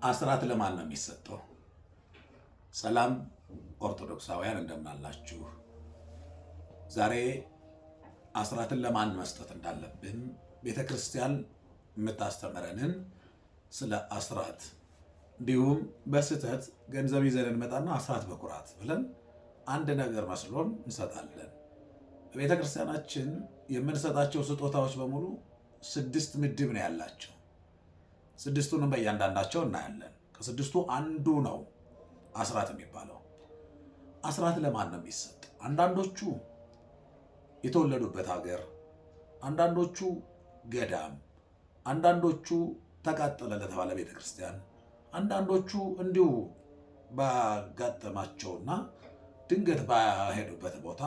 አስራት ለማን ነው የሚሰጠው? ሰላም ኦርቶዶክሳውያን እንደምናላችሁ። ዛሬ አስራትን ለማን መስጠት እንዳለብን ቤተ ክርስቲያን የምታስተምረንን ስለ አስራት፣ እንዲሁም በስህተት ገንዘብ ይዘን እንመጣና አስራት በኩራት ብለን አንድ ነገር መስሎን እንሰጣለን። በቤተ ክርስቲያናችን የምንሰጣቸው ስጦታዎች በሙሉ ስድስት ምድብ ነው ያላቸው። ስድስቱንም በእያንዳንዳቸው እናያለን። ከስድስቱ አንዱ ነው አስራት የሚባለው። አስራት ለማን ነው የሚሰጥ? አንዳንዶቹ የተወለዱበት ሀገር፣ አንዳንዶቹ ገዳም፣ አንዳንዶቹ ተቃጠለ ለተባለ ቤተክርስቲያን፣ አንዳንዶቹ እንዲሁ ባጋጠማቸውና ድንገት ባሄዱበት ቦታ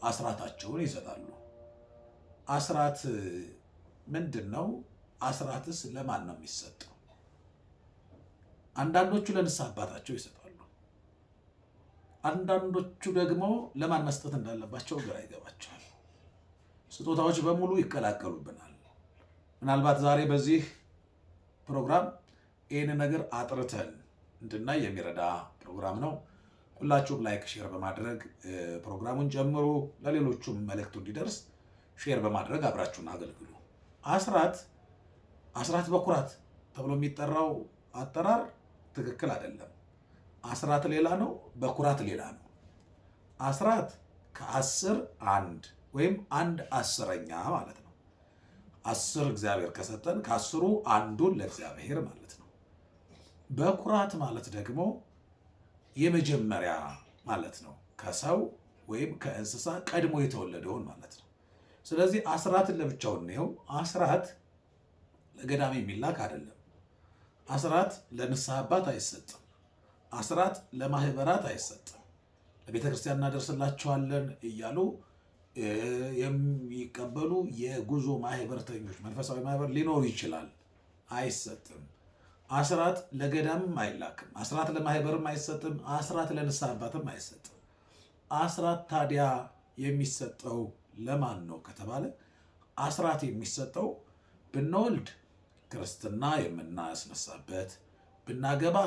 አስራታቸውን ይሰጣሉ። አስራት ምንድን ነው? አስራትስ ለማን ነው የሚሰጠው? አንዳንዶቹ ለንስሐ አባታቸው ይሰጣሉ። አንዳንዶቹ ደግሞ ለማን መስጠት እንዳለባቸው ግራ ይገባቸዋል። ስጦታዎች በሙሉ ይቀላቀሉብናል። ምናልባት ዛሬ በዚህ ፕሮግራም ይህን ነገር አጥርተን እንድናይ የሚረዳ ፕሮግራም ነው። ሁላችሁም like፣ share በማድረግ ፕሮግራሙን ጀምሩ። ለሌሎቹም መልእክቱ እንዲደርስ share በማድረግ አብራችሁን አገልግሉ። አስራት አስራት በኩራት ተብሎ የሚጠራው አጠራር ትክክል አይደለም። አስራት ሌላ ነው፣ በኩራት ሌላ ነው። አስራት ከአስር አንድ ወይም አንድ አስረኛ ማለት ነው። 10 እግዚአብሔር ከሰጠን ከአስሩ አንዱን ለእግዚአብሔር ማለት ነው። በኩራት ማለት ደግሞ የመጀመሪያ ማለት ነው። ከሰው ወይም ከእንስሳ ቀድሞ የተወለደውን ማለት ነው። ስለዚህ አስራትን ለብቻው እንየው። አስራት ለገዳም የሚላክ አይደለም። አስራት ለንስሐ አባት አይሰጥም። አስራት ለማህበራት አይሰጥም። ለቤተ ክርስቲያን እናደርስላቸዋለን እያሉ የሚቀበሉ የጉዞ ማህበርተኞች መንፈሳዊ ማህበር ሊኖሩ ይችላል። አይሰጥም። አስራት ለገዳምም አይላክም። አስራት ለማህበርም አይሰጥም። አስራት ለንስሐ አባትም አይሰጥም። አስራት ታዲያ የሚሰጠው ለማን ነው ከተባለ አስራት የሚሰጠው ብንወልድ ክርስትና የምናስነሳበት፣ ብናገባ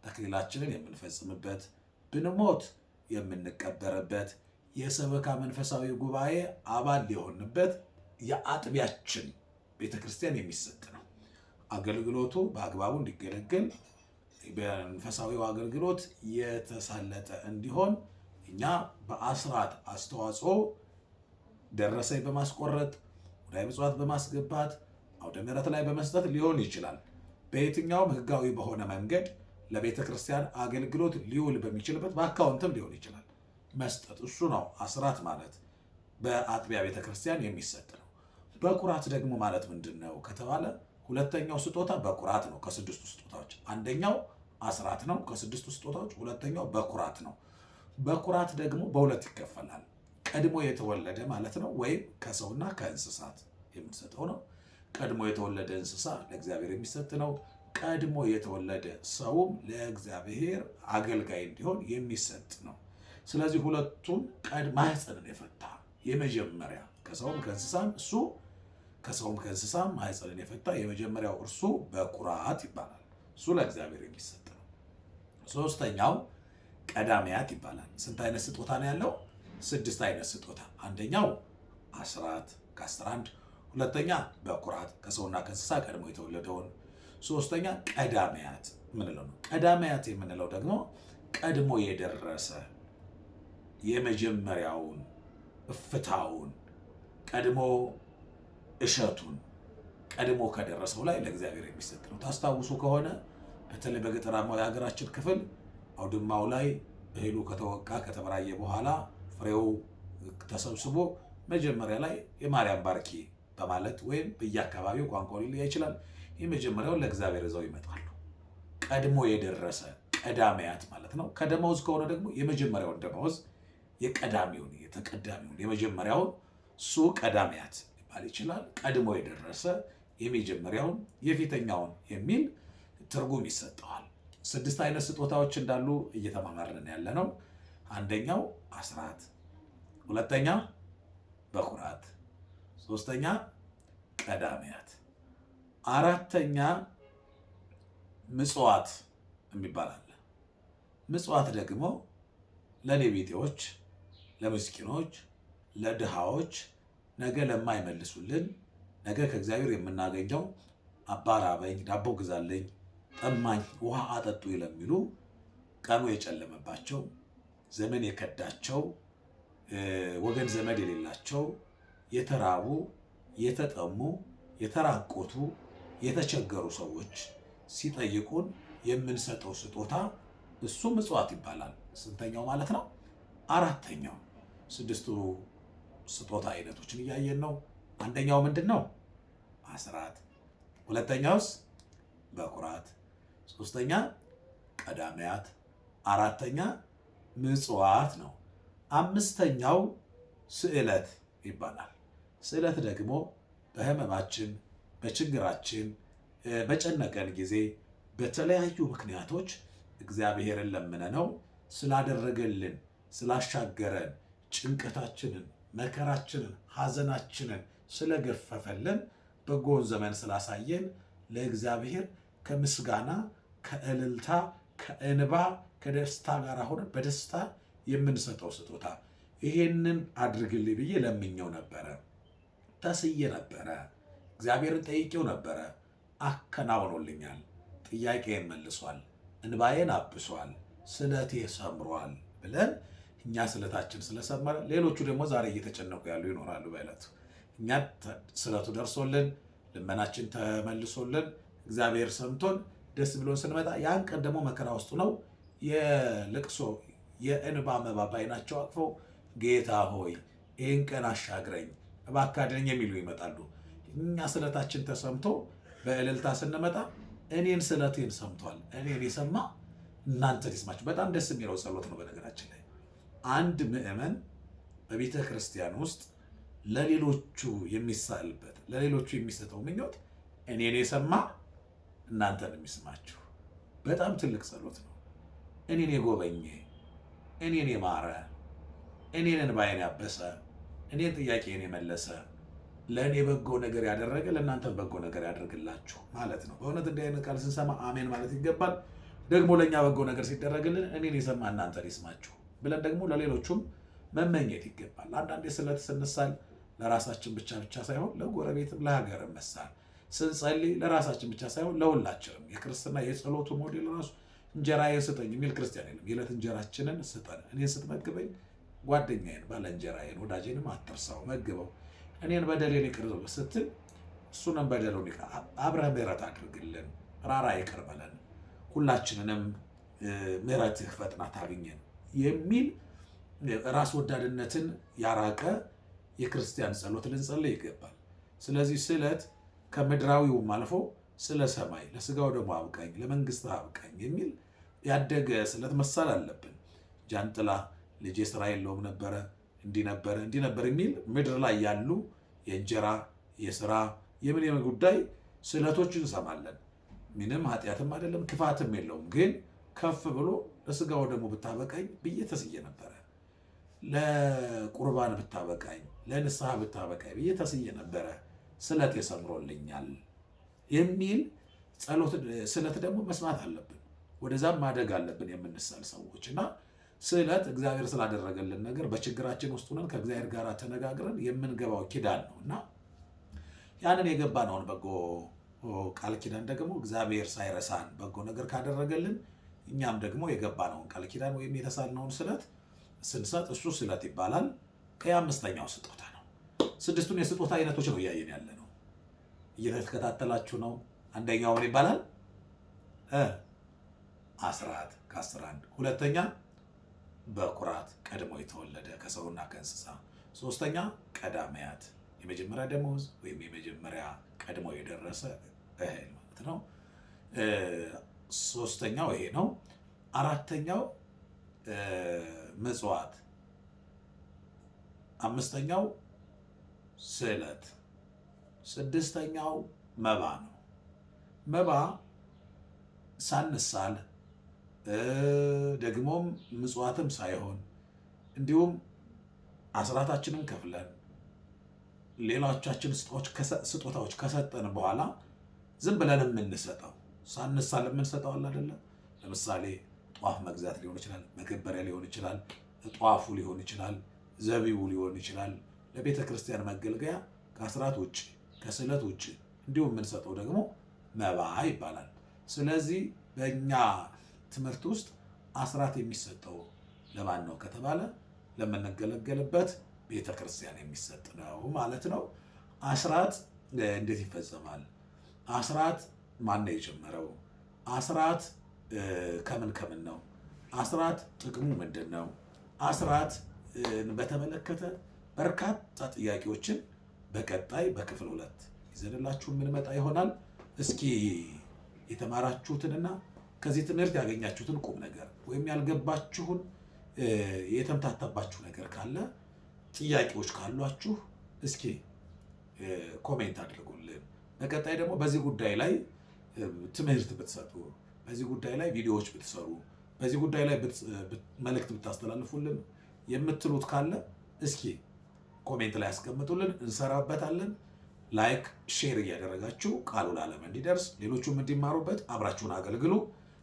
ተክሊላችንን የምንፈጽምበት፣ ብንሞት የምንቀበርበት፣ የሰበካ መንፈሳዊ ጉባኤ አባል ሊሆንበት የአጥቢያችን ቤተክርስቲያን የሚሰጥ ነው። አገልግሎቱ በአግባቡ እንዲገለገል በመንፈሳዊው አገልግሎት የተሳለጠ እንዲሆን እኛ በአስራት አስተዋጽኦ ደረሰኝ በማስቆረጥ፣ ሙዳየ ምጽዋት በማስገባት፣ አውደ ምሕረት ላይ በመስጠት ሊሆን ይችላል። በየትኛውም ሕጋዊ በሆነ መንገድ ለቤተ ክርስቲያን አገልግሎት ሊውል በሚችልበት በአካውንትም ሊሆን ይችላል መስጠት። እሱ ነው አስራት ማለት በአጥቢያ ቤተ ክርስቲያን የሚሰጥ ነው። በኩራት ደግሞ ማለት ምንድን ነው ከተባለ ሁለተኛው ስጦታ በኩራት ነው። ከስድስቱ ስጦታዎች አንደኛው አስራት ነው። ከስድስቱ ስጦታዎች ሁለተኛው በኩራት ነው። በኩራት ደግሞ በሁለት ይከፈላል። ቀድሞ የተወለደ ማለት ነው፣ ወይም ከሰውና ከእንስሳት የምንሰጠው ነው። ቀድሞ የተወለደ እንስሳ ለእግዚአብሔር የሚሰጥ ነው። ቀድሞ የተወለደ ሰውም ለእግዚአብሔር አገልጋይ እንዲሆን የሚሰጥ ነው። ስለዚህ ሁለቱን ማህፀንን የፈታ የመጀመሪያ ከሰውም ከእንስሳም እሱ ከሰውም ከእንስሳም ማህፀንን የፈታ የመጀመሪያው እርሱ በኩራት ይባላል። እሱ ለእግዚአብሔር የሚሰጥ ነው። ሶስተኛው ቀዳሚያት ይባላል። ስንት አይነት ስጦታ ነው ያለው? ስድስት አይነት ስጦታ። አንደኛው አስራት ከአስር አንድ፣ ሁለተኛ በኩራት ከሰውና ከእንስሳ ቀድሞ የተወለደውን፣ ሶስተኛ ቀዳሚያት የምንለው ነው። ቀዳሚያት የምንለው ደግሞ ቀድሞ የደረሰ የመጀመሪያውን እፍታውን፣ ቀድሞ እሸቱን፣ ቀድሞ ከደረሰው ላይ ለእግዚአብሔር የሚሰጥ ነው። ታስታውሱ ከሆነ በተለይ በገጠራማው የሀገራችን ክፍል አውድማው ላይ እህሉ ከተወቃ ከተበራየ በኋላ ፍሬው ተሰብስቦ መጀመሪያ ላይ የማርያም ባርኪ በማለት ወይም በየአካባቢው ቋንቋ ሊለያ ይችላል። የመጀመሪያውን ለእግዚአብሔር ይዘው ይመጣሉ። ቀድሞ የደረሰ ቀዳማያት ማለት ነው። ከደመወዝ ከሆነ ደግሞ የመጀመሪያውን ደመወዝ የቀዳሚውን የተቀዳሚውን የመጀመሪያውን እሱ ቀዳማያት ሊባል ይችላል። ቀድሞ የደረሰ የመጀመሪያውን የፊተኛውን የሚል ትርጉም ይሰጠዋል። ስድስት አይነት ስጦታዎች እንዳሉ እየተማማርን ያለ ነው። አንደኛው አስራት፣ ሁለተኛ በኩራት፣ ሶስተኛ ቀዳሚያት፣ አራተኛ ምጽዋት የሚባል አለ። ምጽዋት ደግሞ ለኔ ቢጤዎች፣ ለምስኪኖች፣ ለድሃዎች ነገ ለማይመልሱልን ነገ ከእግዚአብሔር የምናገኘው አባ ራበኝ፣ ዳቦ ግዛልኝ፣ ጠማኝ፣ ውሃ አጠጡ ለሚሉ ቀኑ የጨለመባቸው፣ ዘመን የከዳቸው፣ ወገን ዘመድ የሌላቸው፣ የተራቡ፣ የተጠሙ፣ የተራቆቱ፣ የተቸገሩ ሰዎች ሲጠይቁን የምንሰጠው ስጦታ እሱ ምጽዋት ይባላል። ስንተኛው ማለት ነው? አራተኛው። ስድስቱ ስጦታ አይነቶችን እያየን ነው። አንደኛው ምንድን ነው? አስራት። ሁለተኛውስ? በኩራት። ሶስተኛ ቀዳማያት፣ አራተኛ ምጽዋት ነው። አምስተኛው ስዕለት ይባላል። ስዕለት ደግሞ በህመማችን፣ በችግራችን፣ በጨነቀን ጊዜ በተለያዩ ምክንያቶች እግዚአብሔርን ለምነነው ስላደረገልን፣ ስላሻገረን፣ ጭንቀታችንን፣ መከራችንን፣ ሐዘናችንን ስለገፈፈልን፣ በጎን ዘመን ስላሳየን ለእግዚአብሔር ከምስጋና፣ ከእልልታ፣ ከእንባ፣ ከደስታ ጋር ሆነን በደስታ የምንሰጠው ስጦታ፣ ይሄንን አድርግልኝ ብዬ ለምኘው ነበረ፣ ተስዬ ነበረ፣ እግዚአብሔርን ጠይቄው ነበረ፣ አከናውኖልኛል፣ ጥያቄን መልሷል፣ እንባዬን አብሷል፣ ስለቴ ሰምሯል ብለን እኛ ስለታችን ስለሰመረ፣ ሌሎቹ ደግሞ ዛሬ እየተጨነቁ ያሉ ይኖራሉ። በዕለቱ እኛ ስለቱ ደርሶልን፣ ልመናችን ተመልሶልን፣ እግዚአብሔር ሰምቶን ደስ ብሎን ስንመጣ ያን ቀን ደግሞ መከራ ውስጥ ነው፣ የልቅሶ የእንባ መባ ባይናቸው አቅፈው ጌታ ሆይ ይህን ቀን አሻግረኝ፣ እባክህ አድነኝ የሚሉ ይመጣሉ። እኛ ስለታችን ተሰምቶ በእልልታ ስንመጣ እኔን ስለቴን ሰምቷል፣ እኔን የሰማ እናንተን ይስማችሁ። በጣም ደስ የሚለው ጸሎት ነው። በነገራችን ላይ አንድ ምዕመን በቤተ ክርስቲያን ውስጥ ለሌሎቹ የሚሳልበት፣ ለሌሎቹ የሚሰጠው ምኞት እኔን የሰማ እናንተን የሚስማችሁ በጣም ትልቅ ጸሎት ነው። እኔን የጎበኘ፣ እኔን የማረ፣ እኔን እንባዬን ያበሰ፣ እኔን ጥያቄን የመለሰ፣ ለእኔ በጎ ነገር ያደረገ ለእናንተም በጎ ነገር ያደርግላችሁ ማለት ነው። በእውነት እንዲህ አይነት ቃል ስንሰማ አሜን ማለት ይገባል። ደግሞ ለእኛ በጎ ነገር ሲደረግልን እኔን የሰማ እናንተን ይስማችሁ ብለን ደግሞ ለሌሎቹም መመኘት ይገባል። አንዳንዴ ስለት ስንሳል ለራሳችን ብቻ ብቻ ሳይሆን ለጎረቤትም ለሀገርም መሳል፣ ስንጸልይ ለራሳችን ብቻ ሳይሆን ለሁላችንም። የክርስትና የጸሎቱ ሞዴል ራሱ እንጀራዬን ስጠኝ የሚል ክርስቲያን የለም። የዕለት እንጀራችንን ስጠን፣ እኔን ስትመግበኝ ጓደኛዬን፣ ባለእንጀራዬን፣ ወዳጄንም አትርሳው፣ መግበው። እኔን በደሌን ይቅር ስትል እሱንም በደሉን ይቅር፣ አብረህ ምሕረት አድርግልን፣ ራራ፣ ይቅር በለን፣ ሁላችንንም ምሕረትህ ፈጥና ታግኘን የሚል ራስ ወዳድነትን ያራቀ የክርስቲያን ጸሎት ልንጸልይ ይገባል። ስለዚህ ስዕለት ከምድራዊውም አልፎ ስለ ሰማይ፣ ለስጋው ደግሞ አብቃኝ፣ ለመንግስት አብቃኝ የሚል ያደገ ስለት መሳል አለብን። ጃንጥላ፣ ልጄ ስራ የለውም ነበረ፣ እንዲህ ነበረ፣ እንዲህ ነበር የሚል ምድር ላይ ያሉ የእንጀራ፣ የስራ፣ የምን የምን ጉዳይ ስዕለቶች እንሰማለን። ምንም ኃጢአትም አይደለም፣ ክፋትም የለውም። ግን ከፍ ብሎ ለስጋው ደግሞ ብታበቃኝ ብዬ ተስዬ ነበረ፣ ለቁርባን ብታበቃኝ፣ ለንስሐ ብታበቃኝ ብዬ ተስዬ ነበረ፣ ስለት የሰምሮልኛል የሚል ጸሎት ስለት ደግሞ መስማት አለብን። ወደዛም ማደግ አለብን የምንሳል ሰዎች። እና ስዕለት እግዚአብሔር ስላደረገልን ነገር በችግራችን ውስጥ ሆነን ከእግዚአብሔር ጋር ተነጋግረን የምንገባው ኪዳን ነው። እና ያንን የገባነውን በጎ ቃል ኪዳን ደግሞ እግዚአብሔር ሳይረሳን በጎ ነገር ካደረገልን እኛም ደግሞ የገባነውን ቃል ኪዳን ወይም የተሳልነውን ስለት ስንሰጥ እሱ ስለት ይባላል። ከአምስተኛው ስጦታ ነው። ስድስቱን የስጦታ አይነቶች ነው እያየን ያለ ነው። እየተከታተላችሁ ነው። አንደኛው ምን ይባላል? አስራት ከአስር አንድ። ሁለተኛ በኩራት፣ ቀድሞ የተወለደ ከሰውና ከእንስሳ። ሶስተኛ ቀዳማያት፣ የመጀመሪያ ደመወዝ ወይም የመጀመሪያ ቀድሞ የደረሰ እህል ማለት ነው። ሶስተኛው ይሄ ነው። አራተኛው ምጽዋት፣ አምስተኛው ስዕለት፣ ስድስተኛው መባ ነው። መባ ሳንሳል፣ ደግሞም ምጽዋትም ሳይሆን፣ እንዲሁም አስራታችንን ከፍለን ሌሎቻችን ስጦታዎች ከሰጠን በኋላ ዝም ብለን የምንሰጠው ሳንሳለም የምንሰጠው አለ አይደለ? ለምሳሌ ጧፍ መግዛት ሊሆን ይችላል፣ መገበሪያ ሊሆን ይችላል፣ ጧፉ ሊሆን ይችላል፣ ዘቢቡ ሊሆን ይችላል። ለቤተ ክርስቲያን መገልገያ ከአስራት ውጭ ከስዕለት ውጭ እንዲሁም የምንሰጠው ደግሞ መባ ይባላል። ስለዚህ በእኛ ትምህርት ውስጥ አስራት የሚሰጠው ለማን ነው ከተባለ ለምንገለገልበት ቤተ ክርስቲያን የሚሰጥ ነው ማለት ነው። አስራት እንዴት ይፈጸማል? አስራት ማን ነው የጀመረው? አስራት ከምን ከምን ነው? አስራት ጥቅሙ ምንድን ነው? አስራት በተመለከተ በርካታ ጥያቄዎችን በቀጣይ በክፍል 2 ይዘንላችሁ የምንመጣ ይሆናል። እስኪ የተማራችሁትንና ከዚህ ትምህርት ያገኛችሁትን ቁም ነገር ወይም ያልገባችሁን የተምታታባችሁ ነገር ካለ፣ ጥያቄዎች ካሏችሁ እስኪ comment አድርጉልን። በቀጣይ ደግሞ በዚህ ጉዳይ ላይ ትምህርት ብትሰጡ፣ በዚህ ጉዳይ ላይ ቪዲዮዎች ብትሰሩ፣ በዚህ ጉዳይ ላይ መልእክት ብታስተላልፉልን የምትሉት ካለ እስኪ comment ላይ ያስቀምጡልን፣ እንሰራበታለን። Like፣ share እያደረጋችሁ ቃሉ ለዓለም እንዲደርስ ሌሎቹም እንዲማሩበት አብራችሁን አገልግሉ።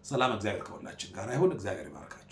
ሰላም፣ እግዚአብሔር ከሁላችን ጋር ይሁን። እግዚአብሔር ይባርካችሁ።